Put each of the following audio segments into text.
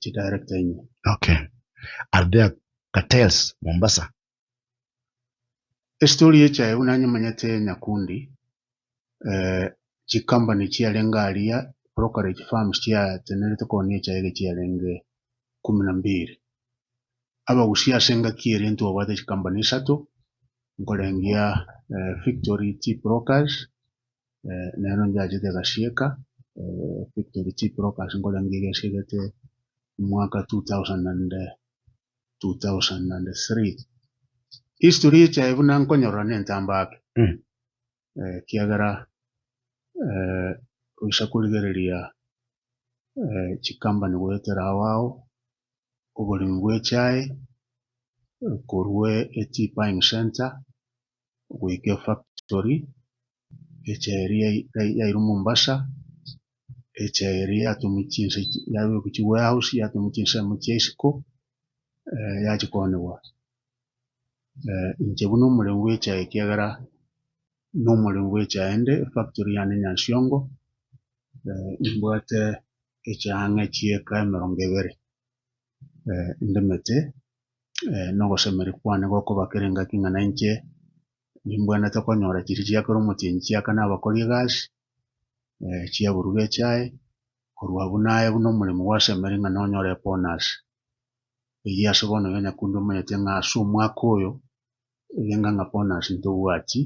Chidirector inye. Okay. Are there cartels Mombasa? Estory y'echae buna nyemanyete Nyakundi, chicompany chiarenge aria, brokerage firms chiatenerete koonia echae iga chiarenge kumi na mbili. Abagusia ase engaki eria ntwabwate chicompany isato, nkorengia Victory Tea Brokers, nero nchachete egasieka, Victory Tea Brokers nkorengia iga esiegete omwaka 2003. History y'echae buna nkonyorora na entambe ake, ekiagera oisa korigereria chicompany goetera ao ao, oboremi bwa echae, korwa e tea buying center, goika efactory, echae eria yairwa Mombasa, echae eria yatomwa chinse yabekwa chiwarehouse yatomwa chinsemo chia isiko, yachia kooniwa. Inche buna omoremi bwa echae ekiagera na omoremi bwa echae inde, efactory yane Nyansiongo, nimbwate echae ang'e chieka emerongo ebere ndemete, na ogosemeria kwane gokoba kera engaki ng'a nainche nimbwenerete konyora chiria chia kera omotienyi chiakana abakori egasi, chiaburuga echae, korwa abwo naye buna omoremi gwasemeria ng'a nonyore ebonus. Eyio ase bono iga Nyakundi omanyete ng'a ase omwaka oyo, egenga ng'a bonus ntobwati,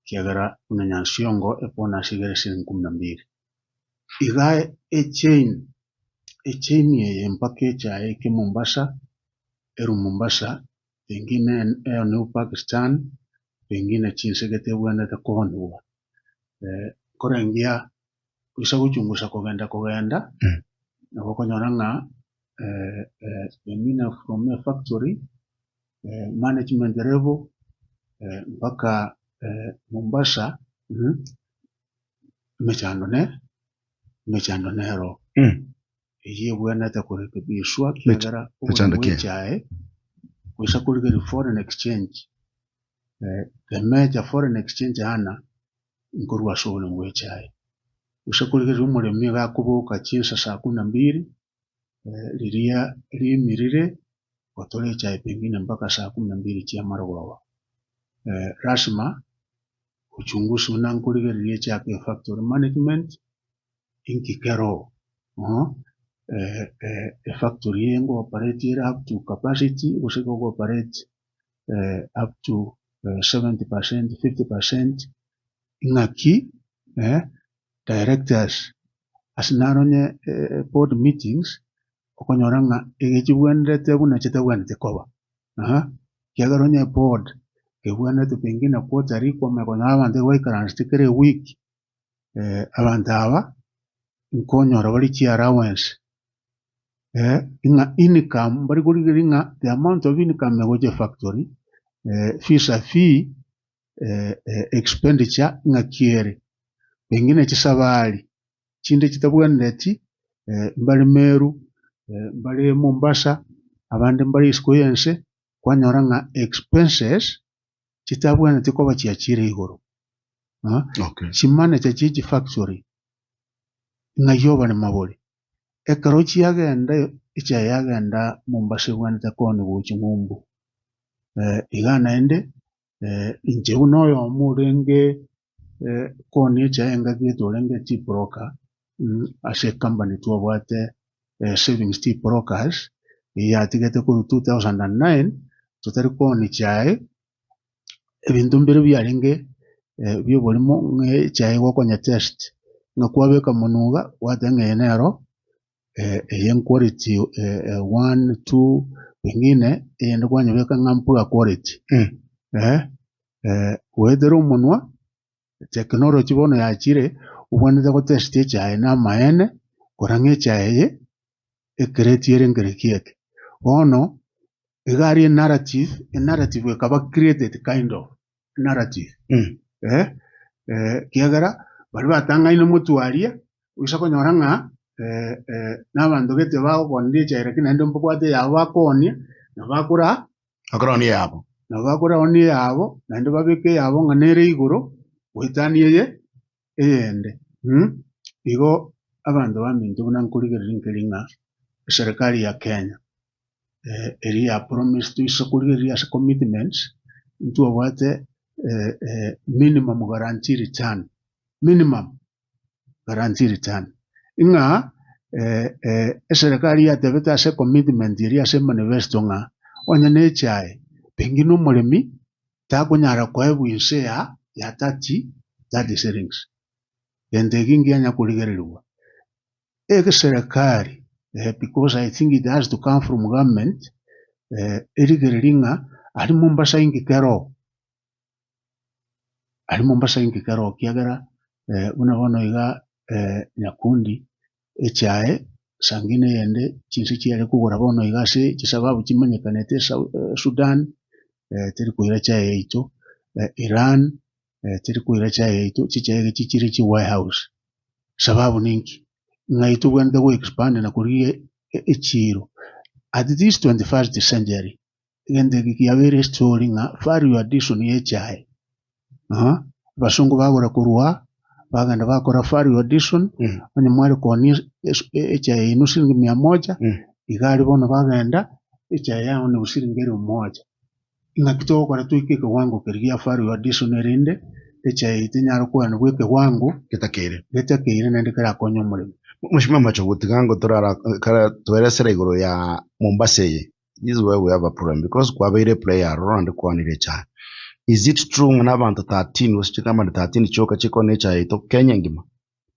ekiagera buna Nyansiongo ebonus iga ere siringi kumi na mbili. Iga echain, echain eye mpaka echae eke Mombasa, erwe Mombasa, pengine eoniwe Pakistan, pengine chinse gete ebwenerete kooniwa. Nkorengia oise gochungusa kogenda kogenda, nabo okonyora ng'a pengine from efactory, management level, mpaka Mombasa, emechando ne emechando nero eyio ebwenerete korekebishwa ekiagera Mechando oboremi bwa ki? echae goisa korigereria foreign exchange, the major foreign exchange earner nkorwa ase oboremi bwa echae. Gose korigereria omoremi iga akoboka chinsa saa kumi na mbili, riria rimirire, gotora echae pengine mpaka saa kumi na mbili chia marogoba. Lasima uchunguzi buna nkorigereria echake efactory management, inki kero efactory eye ngo operate ere up to capacity gose go operate up to 70%, 50%, ng'aki directors ase naro onye board meetings, okonyora ng'a iga chibwenerete buna chitabwenereti koba ekiagera onye eboard ebwenerete pengine quarterly kwamanya konyora abanto iga baikaransete kera ewiki, abanto aba nkonyora bare chiallowance ng'a income mbari korigereria ng'a the amount of income egocha efactory vis a vis expenditure ng'aki ere, pengine chisabari chinde chitabwenereti mbare Meru, mbare Mombasa, abande mbare isiko ya ense, kwanyora ng'a expenses chitabwenereti koba chiachire igoro. Chimanager chia chifactory ng'ai oboremo bore, ekero chiagenda echae yagenda Mombasa ebwenerete kooniwa gochia ng'umbu, iga naende inche buna oyomo orenge koonia echae engaki gete orenge tea broker, ase ecompany twabwate savings tea brokers, eywo yatigete korwa 2009, totari koonia chae, ebinto mbire biarenge bia oborimo ng'a echae gokonya test, ng'a kwabeka monwe iga, gwateba ng'a eye nero eye quality one, two, pengine eyende kwanyebeka ng'a poor quality goetera omonwa, technology bono yachire, obwenerete gotest echae na amaene, korora ng'a echae eye, ekreti ere nkereki eke. Bono, iga aria enarrative, enarrative ekaba created kind of narrative ekiagera baria batang'aine motwe aria, oisa konyora ng'a na abanto gete bagokoneria echae lakini naende mbabwate eyabo bakoonia, nabo bakora Bakoraonia eyabo. Nabo bakoraonia eyabo, naende babeke eyabo ng'a nere igoro goetania eye eyende. Igo abanto baminto buna nkorigereria nkeri ng'a. Eserekari ya Kenya eria ya promised toise korigereria ase commitments, ntwabwate minimum guarantee return, minimum guarantee return. Ng'a eserekari yatebete ase ecommitment eria ase emanifesto ng'a onye na echae, pengine omoremi takonyara koebwa inse ya ya 30 30 shillings. Gento eki nkianya korigereriwa. Eserekari because I think it has to come from government erigererie ng'a aria Mombasa inki keroo, aria Mombasa inki keroo ekiagera buna bono iga Nyakundi echae sangine eyende chinse chiare kogora bono iga ase chisababu chimanyekanete Sudan teri koira echae yaito, Iran teri koira echae yaito, chichae echi chire chi warehouse. Sababu ninki? Ng'ai tobwenerete go expand na korigia echiiro? At this 21st century, egento eke kiabeire estory ng'a value addition ya echae, abasongo bagora korwa aa, bagenda bakora value addition, onye mware koonia echae yaino shilingi mia moja, iga aria bono bagenda, echae yaonigwa shilingi elfu moja. Ng'aki togokora toike ekewango keria gia value addition erinde echae yaito enyare koenigwa ekewango Getakeire. getakeire naende kerakonye omoremi. Mheshimiwa Machogu tiga ngo torara kare tweresere igoro ya Mombasa eye. This is where we have a problem because kwabeire player aroro naende kwanire echae. Is it true ng'a na abanto 13 gose chicompany 13 chioka chikona echae yaito Kenya engima?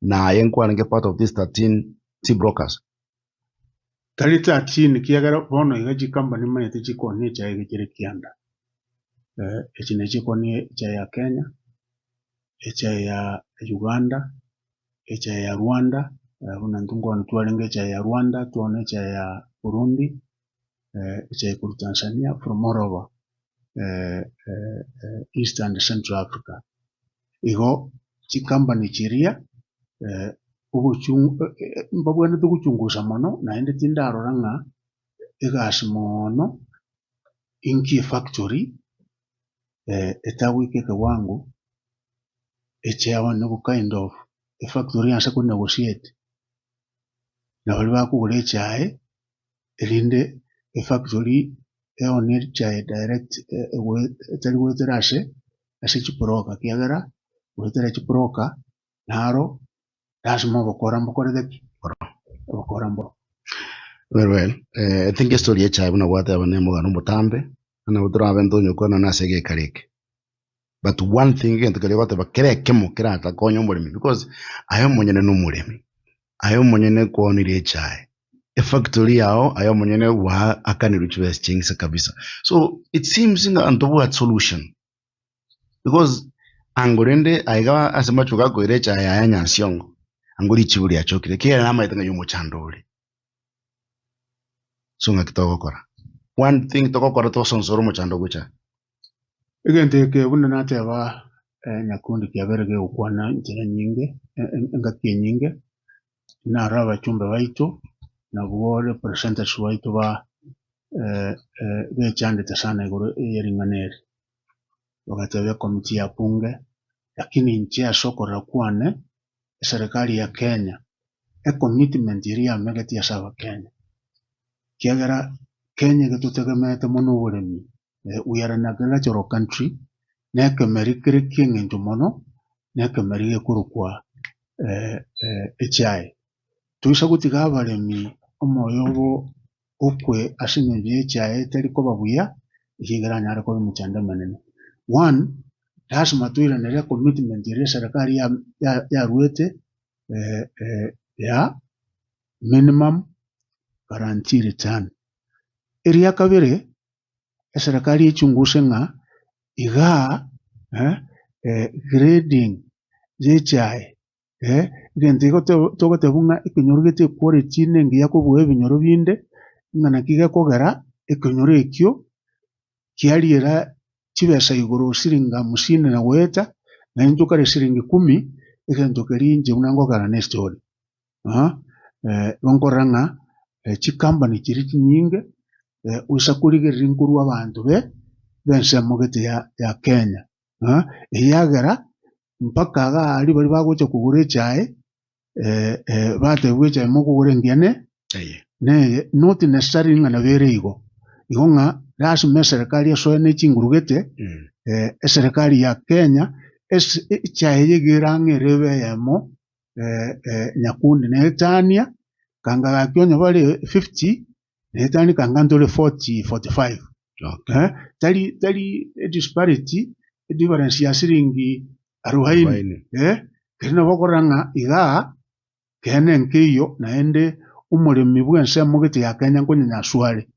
Naye nkwarenge part of these 13 tea brokers? Tari 13 ekiagera bono iga chicompany omanyete chikoonia echae iga chire kianda. Echi nachi chikoonia echae ya Kenya, echae ya Uganda, echae ya Rwanda, buna intwe nkooni twarenge echae ya Rwanda, twaona echae ya Burundi, echae korwa Tanzania from all over East and Central Africa. Igo chicompany chiria mbabwenerete gochungusa mono naende tindarora ng'a egasi moono inki efactory etagoika ekewango echeone kind of efactory yanse ko negotiate na baria bakogora echae erinde efactory eone echae direct etari goetera ase ase chibroker ekiagera goetera chibroker naro lasima obokora mbokorete ki? Obokora mboro. Very well. I think estory ya echae buna gwateba na omogano omotambe, na nabo torabe ntonyokwana nase egekaro eke. But one thing egento keria ogoteba kere ekemo keratakonye omoremi because aye omonyene na omoremi, aye omonyene kwaonire echae, efactory yao aye omonyene gwaakanirwe chibesa ching'isa kabisa. So it seems ng'a ntobwati solution because ango rende aiga ase amachuko akoira echae yaye Nyansiongo, ango richibu riachokire ekiagera namaete ng'a omochando ore. So ng'aki togokora? One thing togokora tosonsore omochando bwa echae. Egento eke buna nateba nyakundi kiabere gegokwana enchera enyinge engaki enyinge, naro abachumbe baito nabwo representatives baito ba bechandete sana igoro ye ring'ana eri. Bagateba ecommittee ya bunge, lakini inche ase okorora kwane, eserekari ya Kenya, ecommitment eria yamegeti ase abakenya, ekiagera Kenya iga totegemeete mono oboremi, we are an agricultural country, na ekemeri kere kia eng'encho mono, na ekemeri gekorokwa echae. Toisa gotiga abaremi omoyo obo okwe ase eng'encho ya echae etari koba buya, eyio iga eranyare koba emechando emenene. One, lasima toiranere ecommitment eria eserekari yaruete ya minimum guarantee return. Eria kabere, eserekari echunguse ng'a igaa grading ya echae egento igo togoteba ng'a ekenyoro gete equality ne engiya kobua ebinyoro binde, ng'a naki gekogera ekenyoro ekio kiariera chibesa igoro siringi hamsini na goeta, na intwe kare siringi kumi, egento keria inche buna ngokera ne estory. Igo nkorora ng'a chicompany chiria chinyinge goisa korigereria nkorwa abanto be b'ensemo gete ya Kenya. Eyagera mpaka iga aria baria bagocha kogora echae batebiwa echae mokogora engiya ne Eye. Neye not necessarily ng'a nabo ere igo. Igo ng'a lasima eserekari esoe ne chinguru gete, eserekari ya Kenya ase echae eye iga ere ang'e ere ebe eyemo nyakundi naetania, kanga gaki onye bare 50, naetania kanga ntore 40 45. Okay. Tari tari edisparity, edifference ya siringi arubaini, Arubaini. Keri nabo okorora ng'a igaa, keene nkeiyo naende omoremi bwa ensemo gete ya Kenya nkonyanyaswa are.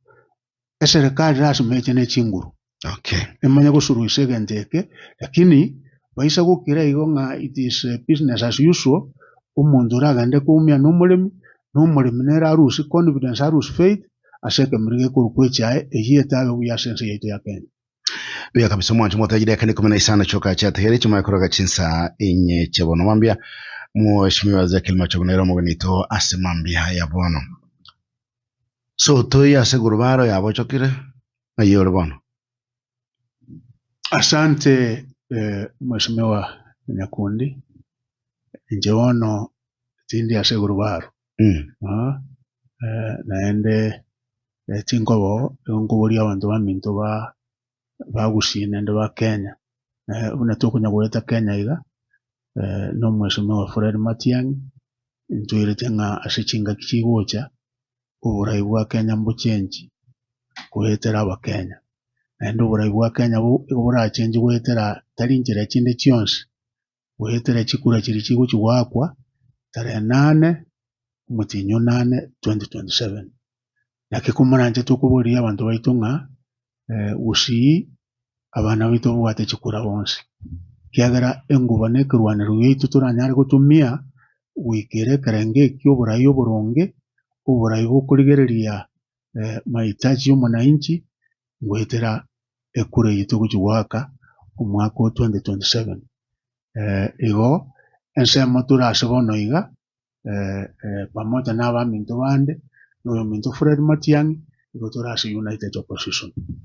Eserekari lasima eche ne chinguru. Okay. Emanye gosuruhisa egento eke, lakini baisa gokira igo ng'a it is business as usual, omonto oragende koumia na omoremi, na omoremi nere aruse confidence aruse faith ase ekemeri gekorokwa echae eyio etabe buya ase ense yaito ya Kenya. Buya kabisa omwancho moteji dakika ni kumi na isano choka chiatigere chimanye koroga chinsa inye chia bono mambia Mheshimiwa Ezekiel Machogu nere omogeni oito ase mambia ya bono. So toi ase gurubaro yabochokire ng'ai ore bono? Asante Mheshimiwa Nyakundi, inche bono tindi ase gurubaro. Naende chinkobo igo nkoboria abanto baminto ba bagusii naende ba Kenya, buna tokonya goeta Kenya iga, na omheshimiwa Fred Matiang'i, ntoirete ng'a ase chingaki chigocha, oborai bwa Kenya mbochenchi goetera abakenya. Naende oborai bwa Kenya bo igo borachenchi goetera tari nchera chinde chionsi, goetera chikura chiria chigochi goakwa tarehe nane, omotienyi o nane 2027. Naki komoranche tokoboria abanto baito ng'a gusii abana baito babwate chikura bonsi. Kiagera enguba na ekerwanero giaito toranyare gotumia goikera ekerengo ekio oborai oboronge, oborai bokorigereria mahitaji ya omonanchi goetera ekura eye togochi goaka omwaka o 2027. Igo ensemo tore ase bono iga pamoja na abaminto bande, na oyominto Fred Matiang'i, igo tore ase United Opposition.